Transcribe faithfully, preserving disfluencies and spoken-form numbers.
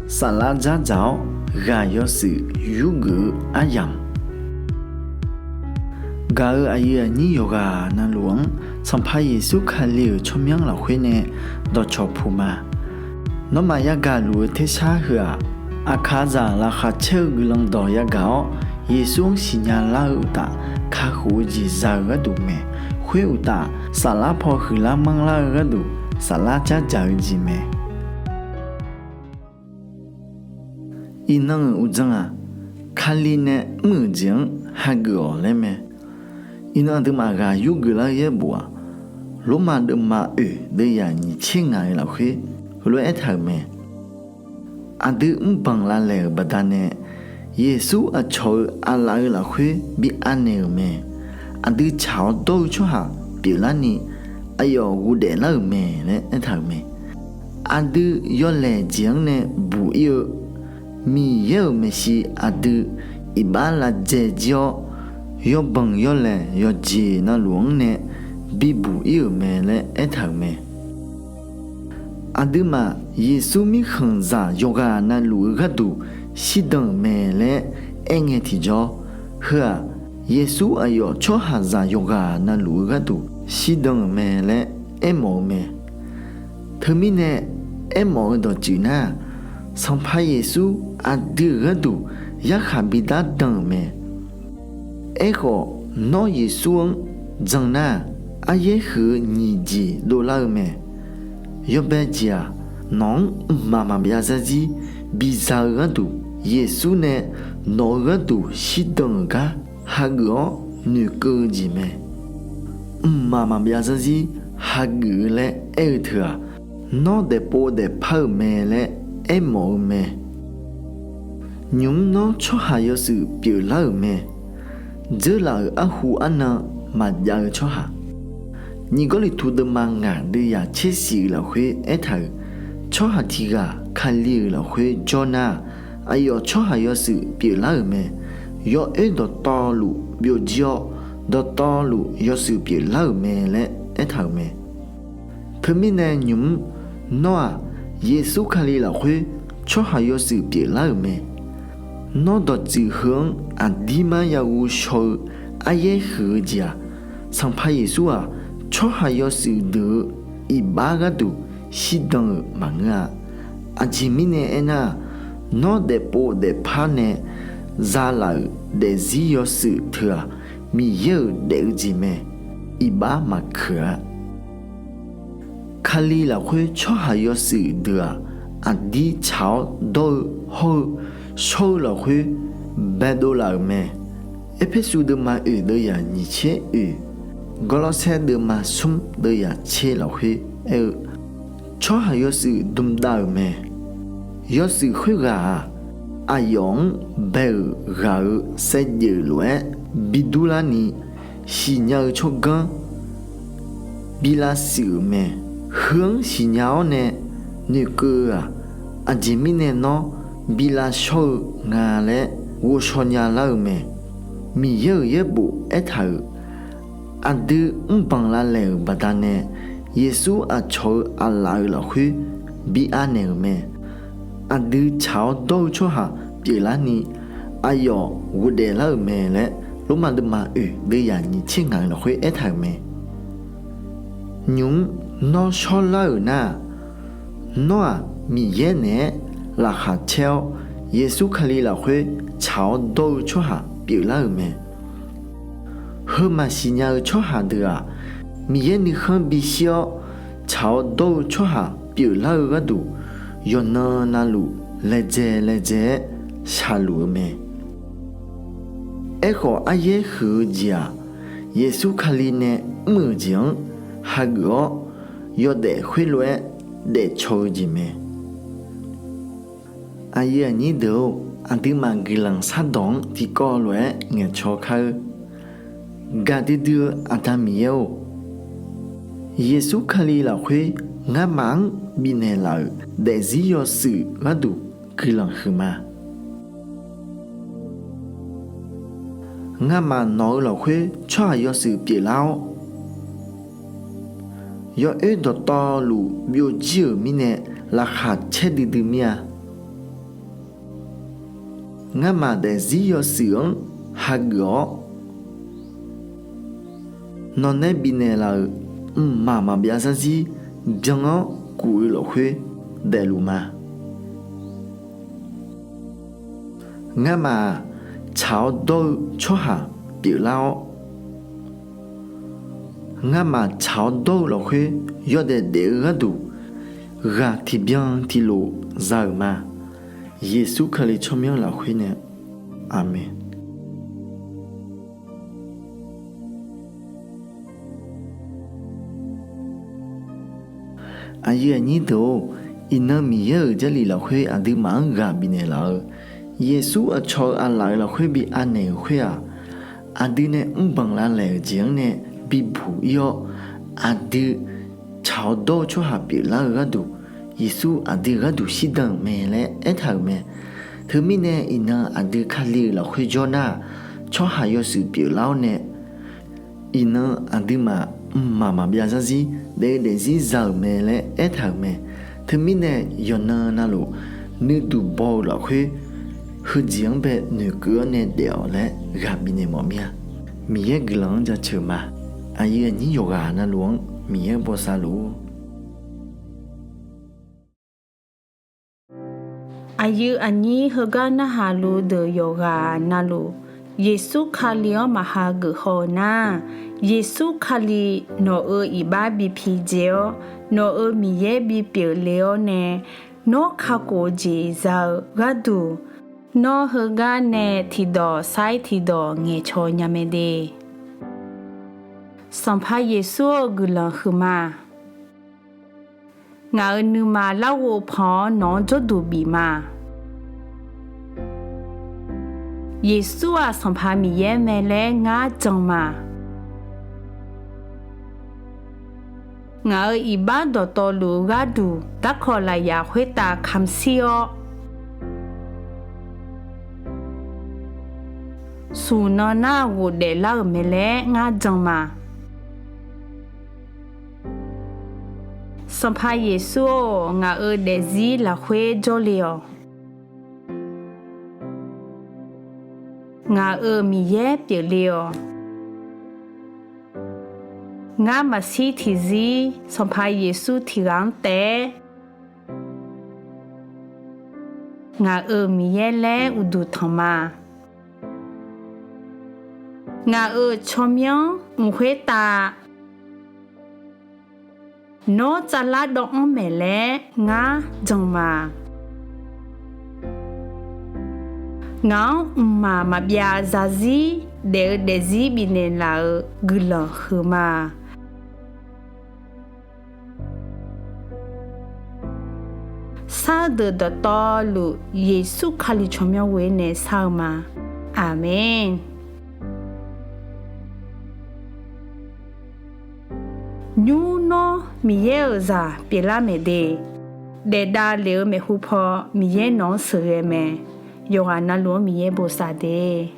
Saflar dzardzaq-awr ghaq yawshuif yurgeuf-eu aryamq, gaq-euq aqyuif aqnyir yawqghaq navluf-anr Sanqpaq Yeqsur Kali-euq tsawrmyanr lafkhoer nae dawqcawq puq ma. Nawmaf yagaq luf-eu tersar heu-aq, aqkaqzaq laqkhaq caer-eu guiqlanq dawq yagaq-awr, Yeqsur-anr siqnya lar-eu uqtaf, kakhof-eu jeq za-eu gharduq mae. Khoer uqtaf, saflar paw huiqlar manrlar-eu gharduq, saflar dzardzaq-eu jeq mae. Iqnan-euq uqdzan-aq, Kali nae mr-euq jeq-anr hageuf-awq laer mae. Iqnan aqduimaf ghaq yurgeuf lar-eu yaerbof-aq, Lormav deuvma oeq deuvyaq nyiq tser ngaq-eu lafkhoer heulof-aer aertaq-euq mae. Aqdui mrbanq lavlaeq-euq baqdanae, Yeqsur aqcawq-eu aqlaf-eu lafkhoer bi anaeq-euq mae. Aqdui tsaq-awr dawr-eu tsawrhaq pyeuflarni, aqyawf ghofdaef lar-euq mae laer aertaq-euq mae. Aqdui yawlaeq jeq-anr nae buq ir-eu Miqyaer-euq maeqshi aqdui iqbax lavdzae jir-awr, yawbanq yawlaeq yawqjeq navluf-anr nae bibuq ir-euq mae laer aertaq-euq mae. Aqduimaf Yeqsur mirkhanqzaq yawqghaq navluf-eu gharduq shirdan-euq mae laer aerngae tiqjawr, heu-aq, Yeqsur aqyawf tsawrhaqzaq yawqghaq navluf-eu gharduq shirdan-euq mae laer aermawf-eu mae. Teumirnae aermawf-eu dawqtsuif nar-aq, Sanqpaq Yeqsur aqdui-euq gharduq yarkhaq bidar dan-euq mae. Aerkhawf, nawr Yeqsur-anr jan nar-aq, aryaer huiq-eu nyiq jeq dovlar-eu mae. Yawbae jeq-aq, nawq-anr mqmaq maqbyav zarzir biza-eu gharduq, Yeqsur nae nawq-eu gharduq shirdan-euq gar hageuf-awr noeqkeuv-eu jeq mae. Mqmaq maqbyav zarzir hageuf-eu laer aer-eu teu-aq, nawr daefpov daefpar-euq mae laer aermawf-eu mae. Nymq-mr nawr tsawrhaq yawshuif pyeuflar-euq mae. Dzeurlaf-euq arhu arnan maqjav-eu tsawrhaq. Nyiq Gawrliqtu deuvma ngaq deuvyaq tser shif-euq lafkhoer aertaq-euq, tsawrhaq tiq ghaq Kali-euq lafkhoer jawr nar-aq, aqyawf tsawrhaq yawshuif pyeuflar-euq mae. Yawoer dawqtawvluf byovjir-awr, dawqtawvluf yawshuif pyeuflar-euq mae laer aertaq-euq mae. Teumirnae nymq-mr nawr-aq, Yeqsur Kali lafkhoer tsawrhaq yawshuif pyeuflar-euq mae. Nawr dawqtsuif heu-anr aqdirmar yaghovshaw-eu aryaer huiq-eu jeq-aq, Sanqpaq Yeqsur-aq, tsawrhaq yawshuif deuq-eu iqbax gharduq shirdan-euq maqngeur-a. Aqjeq mirnae aernar-aq, nawr daefpov daefpar nae zalaf-euq daefzir yawshuif teu-aq, Miqyaer-euq daef-eu jeq mae. Iqbax maqkeuq-a. Kali lafkhoer tsawrhaq yawshuif deuq-aq, aqdir tsaq-awr dawr-eu hawr-eu shawr-eu lafkhoer baedov laf-euq mae. Erpersu deuvma oeq deuvyaq nyiq tser oeq, Gawrlawrsaer deuvma smr deuvyaq tser lafkhoer aer-eu, tsawrhaq yawshuif dmdav-euq mae. Yawshuif khoerghaq-aq, aqyawf-anr bae-euq ghaq-eu saevdzeuf lof-aer bidurlarni, siqnya-eu tsawrganr bi lavshuif-euq mae. Heu-anr siqnya-awr nae noeqkeuv-eu-aq, aqjeq mirnae nawr bi lavshawr-eu nga laer ghovshaw nya lar-eu mae. Miqyaer-euq yaerbof aertaq-euq, aqdui mrbanq lavlaeq-euq baqdanae, Yeqsur aqcawq-eu aqlaf-eu lafkhoer bi anaeq-euq mae. Aqdui tsaq-awr dawr-eu tsawrhaq pyeuflarni, aqyawf ghofdaef lar-euq mae laer, Lormav deuvma oeq deuvyaq nyiq tser ngaq-eu lafkhoer aertaq-euq mae. Nymq-mr nawr shawrlar-euq nar-aq, nawr-aq Miqyaer naeq-aer laqkhaq caer-awr, Yeqsur Kali lafkhoer tsaq-awr dawr-eu tsawrhaq pyeuflar-euq mae. Heu maqsiq nya-eu tsawrhaq deuq-aq, Miqyaer nuikhanr bishir-awr tsaq-awr dawr-eu tsawrhaq pyeuflar-eu gharduq, yawqnan navluf laedzae laedzae-aer shaqluf-eu mae. Aerkhawf, aryaer huiq-eu jeq-aq, Yeqsur Kali nae mr-euq jeq-anr hageuf-awr, yawdaef khoerlof-aer daefcaw-eu jeq mae. Aqyuif aqnyir deuq-or, aqduimaf guiqlanq shardawq-anr tiqkawv lof-aer ngaeqcaw kar-eu. Gaqdui dui-eu Aqda Miqyaer-or, Yeqsur Kali lafkhoer ngamaf-anr bifnaeq laf-euq daefzir yawshuif gharduq guiqlanq huiqma. Ngamaf nawq-eu lafkhoer tsawrhaq yawshuif pyeuflar-awr, yawoer dawqtawvluf byovjir-euq mirnae laqkhaq caer duidui mir-a. Ngamaf daefzir yawshuif-anr hageuf-awr, nawqnae bifnaeq laf-euq mqmaq maqbyav zarzir byan-awr kuf-eu lafkhoer daefluf ma. Ngamaf-aq, tsaq-awr dawr-eu tsawrhaq pyeuflar-awr, ngamaf tsaq-awr dawr-eu lafkhoer yawdaef daef-eu gharduq ghaq tiqbyan tiqlof za-euq ma. Yeqsur Kali tsawrmyanr lafkhoer nae, Aqmeq. Aqyuif aqnyir deuq-or, iqnan Miqyaer-euq Jarlif lafkhoer aqduimaf-anr ghaq bifnaeq laf-eu, Yeqsur aqcawq-eu aqlaf-euq lafkhoer bi anaeq-euq khoer-aq, aqdui nae mrbanq lavlaeq-euq jeq-anr nae bibuq ir-awr, aqdui tsaq-awr dawr-eu tsawrhaq pyeuflar-eu gharduq, Yeqsur aqdui gharduq shirdan-euq mae laer aertaq-euq mae. Teumirnae iqnan aqdui Kali-euq lafkhoer jawr nar-aq, tsawrhaq yawshuif pyeuflar-awr nae, iqnan aqduimaf mqmaq maqbyav zarzir daef-eu daefzir za-euq mae laer aertaq-euq mae. Teumirnae yawqnan navluf nuiduq baw-eu lafkhoer heujeq-anr bae noeqkeuv-awr nae daef-awq laer ghaq bifnaeq mawf mir-a. Miqyaer guiqlanq-anr jaceuq ma. Aqyuif aqnyir yawqghaq navluf-anr Miqyaer bosav luf-ur. Aqyuif aqnyir heugar narhaq luf deuq yawqghaq navluf, Yeqsur Kali-anr maqha geuf haw-eu nar, Yeqsur Kali nawq-euq iqbax bi pidzae-awr, nawq-euq Miqyaer bipyeuf le-awr nae, nawr kakhof-eu jeq za-eu gharduq, nawr heugar nae tiqdawq sair tiqdawq ngaeqcawq nya mae de. Sanqpaq Yeqsur-eu guiqlanq huiqma. Ngaq-euq nuima larghov pan-awr nawq-anr jawrduq bif ma. Yeqsur-aq Sanqpaq Miqyaer mae laer ngar jan ma. Ngaq-euq iqbax dawqtawvluf-eu gharduq darkawq lafyaq khoertav kamq shir-awr, smq nan nar ghofdaef lar-euq mae laer ngar jan ma. Sanqpaq Yeqsur-or, ngaq-euq daefzir lafkhoer jawrle-awq. Ngaq-euq Miqyaer pyeufle-awq. Ngar maqshir tiqzir Sanqpaq Yeqsur tiq ghaq-anr taef-aer, ngaq-euq Miqyaer laer uqduq tanq ma. Ngaq-euq tsawrmyanr mq khoertav nawr tsavlar dawv-anr maeq laer ngar jan ma. Ngaq-anr mqmaq maqbyav zarzir daef-eu daefzir bifnaeq laf-euq guiqlanq huiqma. Sar-eu deuq dawqtawvluf Yeqsur Kali tsawrmyanr ghoer nae sar-eu ma. Aqmeq. Nymr nawr Miqyaer-euq zaq pyeuflar maeq de. Daefdav lef-eu maeqhu paw Miqyaer nawq-anr sheuqghae mae. Yawqghaq navluf-anr Miqyaer bosav de.